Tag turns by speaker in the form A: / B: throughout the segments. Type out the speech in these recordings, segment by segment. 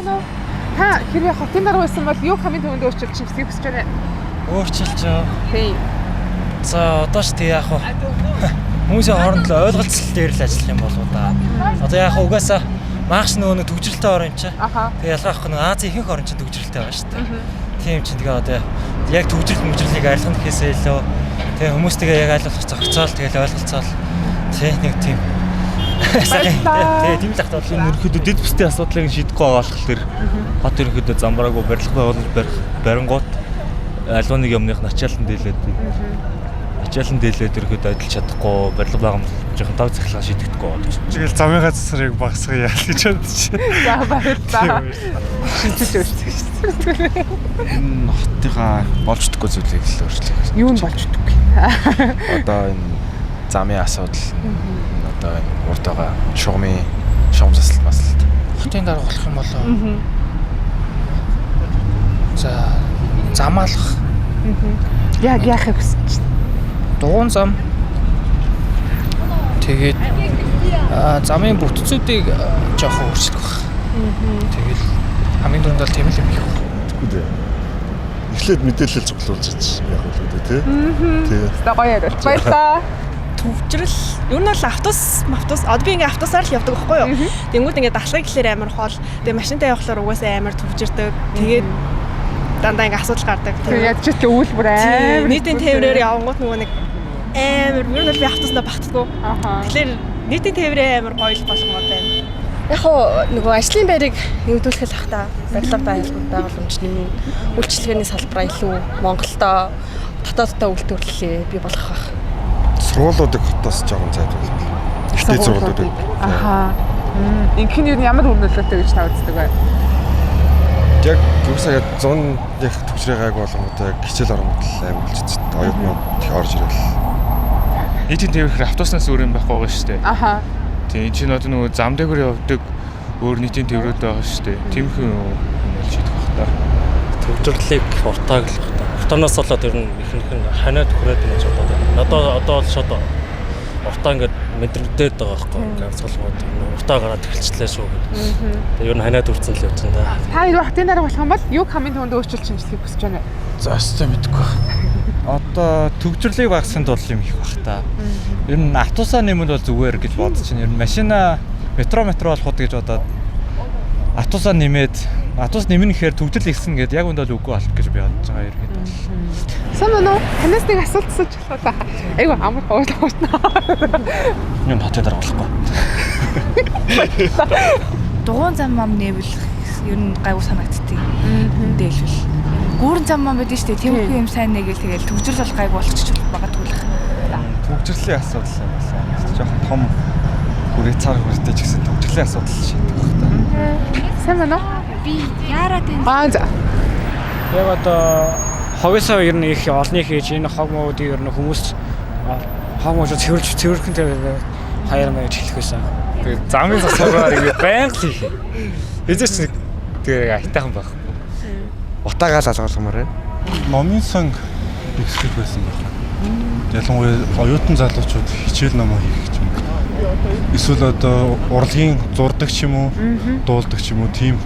A: байна уу? Та хэрвээ хотын дарга байсан бол юу хамгийн түрүүнд өөрчилж шинжлэхийг хүсэж байна вэ?
B: Өөрчилж байгаа.
A: Тийм.
B: За одоо ч тэг яах вэ? Хүмүүсийн хооронд л ойлголцол дээр л ажиллах юм болоо да. Одоо яах вэ? Угаасаа магш нөгөө нэг төгжрэлтэй орон юм чи.
A: Аха.
B: Тэг ялгаахгүй нэг Азийн ихэнх орон чинь төгжрэлтэй байгаа шүү дээ. Тийм чинь тэгээ одоо яг төгжрэл мөжрлийг арилгах гэхээсээ илүү тэг хүмүүстэйгээ яг аль болох зохицоол тэгэл ойлголцоол тий нэг тийм.
A: Баярлалаа.
B: Тий тийм л ахтаа бол
C: Энэ ерөнхийдөө дэд бүсдийн асуудлыг шийдэхгүй байгаа болохоор хот ерөнхийдөө замбраагүй барилга байгуулж барих барингууд альва нэг юмных начаалан дийлээд ачаалан дийлээд ерөнхийдөө ажиллаж чадахгүй барилга байгууламжийн тав цахилгаан шийдэгдэхгүй болж байна.
D: Тэгэл замынхаа цэцрийг багасгая гэж бодож.
A: За баярлалаа. Шинжиж өөрчлөх шүү дээ.
E: Энэ хотынхаа болж чадахгүй зүйлийг л өөрчлөх.
A: Юу нь болж чадахгүй.
E: Одоо энэ замын асуудал, одоо энэ урд байгаа шугамын шугам засалт маслалт.
F: Хотын дарга болох юм болоо. За замаалах,
A: Яг яахыг хүсэж байна?
F: дугуйн зам. Тэгээд замын бүтцүүдийг жоохон өөрчлөх байх. Тэгэл хамгийн түрүүнд бол тийм л юм их.
G: Тэгэхгүй дээ. Эхлээд мэдээлэл цуглуулж ич яг үл үү тий. Тий.
A: За гоё яриа. Баярлалаа.
H: Төвжрэл ер нь бол автобус, автобус одоо би ингээ автобусаар л явдаг байхгүй юу. Тэнгүүд ингээ далхыг гэхлээр амар хол. Тэгээ машинтай явхлаар угаасаа амар төвжирдэг. Тэгээд дандаа ингээ асуудал гардаг.
A: Тэгээ ядч л өвөл бүр амар.
H: Нийтийн тээврээр явангууд нөгөө нэг амар ер нь бол би автобуснаа багтдаггүй. Тэгэхээр нийтийн тээврээ амар гоё л болгомоор байна.
I: Яг хуу нөгөө ажлын байрыг нэмэгдүүлэх л ах та. Барилга байгууламж нэмэн үйлчилгээний салбараа илүү Монголдо дотооддоо үйлдвэрлэлээ бий болгох байх.
G: Сургуулиудыг хотоос жоохон зайдуулна. Ихтэй сургуулиудыг.
A: Аха. Ингэх нь юу ямар үр нөлөөтэй гэж та үздэг вэ?
G: Яг юусаа яг 100 яг төгсрээ гайг болгонгууд яг хичээл оронгууд л амар болчихсон. Оюутнууд их орж ирэл.
J: Нийтийн тээврээр автобуснаас өөр юм байхгүй байгаа шүү дээ.
A: Аха.
J: Тийм энэ чинь одоо нөгөө зам дээгүүр явдаг өөр нийтийн тээврүүд байгаа шүү дээ. Тиймэрхүү юм бол шийдэх бах та.
B: Төвжирлийг уртааг л бах та. Уртаанаас болоод ер нь ихэнх нь ханиад хүрээд юм гэж бодоод байна. Одоо одоо бол шууд уртаа ингээд мэдрэгдээд байгаа байхгүй ганцхан уртаа гараад эхэлчлээ шүү гэдэг. Тэгээ ер нь ханиад хүрсэн л явж байна да.
A: Та хэрвээ хотын дарга болох юм бол юу хамгийн түрүүнд өөрчилж шинжлэхийг хүсэж байна вэ?
E: За өстой мэдэхгүй.
C: Одоо төгжрлийг багасгахын тулд юм их бах та. Ер нь автобусаа нэмэл бол зүгээр гэж бодож чинь ер нь машина метро болоход гэж бодоод автобусаа нэмээд автобус нэмнэ гэхээр төгжрөл ихсэн гэдээ яг үндэ бол үгүй болох гэж би бодож байгаа ерөнхийдөө.
A: Сайн байна уу? Танаас нэг асуулт асууж болох уу? Айгу амар хоошлоо.
B: Юм хотын дарга болохгүй.
K: Дугуйн зам мам нээвэл ер нь гайгүй санагдтыг. Мэдээлвэл. Гүүрэн зам мам байдэн шүү дээ. Тиймэрхүү юм сайн нэгээл тэгэл төгжрөл бол гайгүй болчих магадгүй л.
D: Төгжрлийн асуудал юм байна. Жохон том хүрээ цар хүрээтэй ч гэсэн төгжрлийн асуудал шийдэх байх та.
A: Сайн байна уу?
K: Би яарад энэ.
A: Аа за.
F: Яг одоо хогосоо ер нь их олныг хийж энэ хог муудыг ер нь хүмүүс хог муудыг цэвэрлж цэвэрхэн хаяр маяг хэлэх байсан.
J: Тэгээ замын засвараар ингэ байнга л хийх. Эзэж нэг тэгээ айтайхан байх.
G: Утаагаа л алгуулмаар байна.
D: Номын сан ихсгэл байсан байх. Ялангуяа оюутан залуучууд хичээл номоо хийх ч юм уу. Эсвэл одоо урлагийн зурдаг ч юм уу, дуулдаг ч юм уу тийм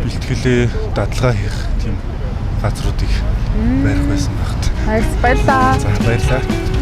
D: бэлтгэлээ дадлага хийх тийм газруудыг барих байсан багт.
A: Баярлалаа.
D: За баярлалаа.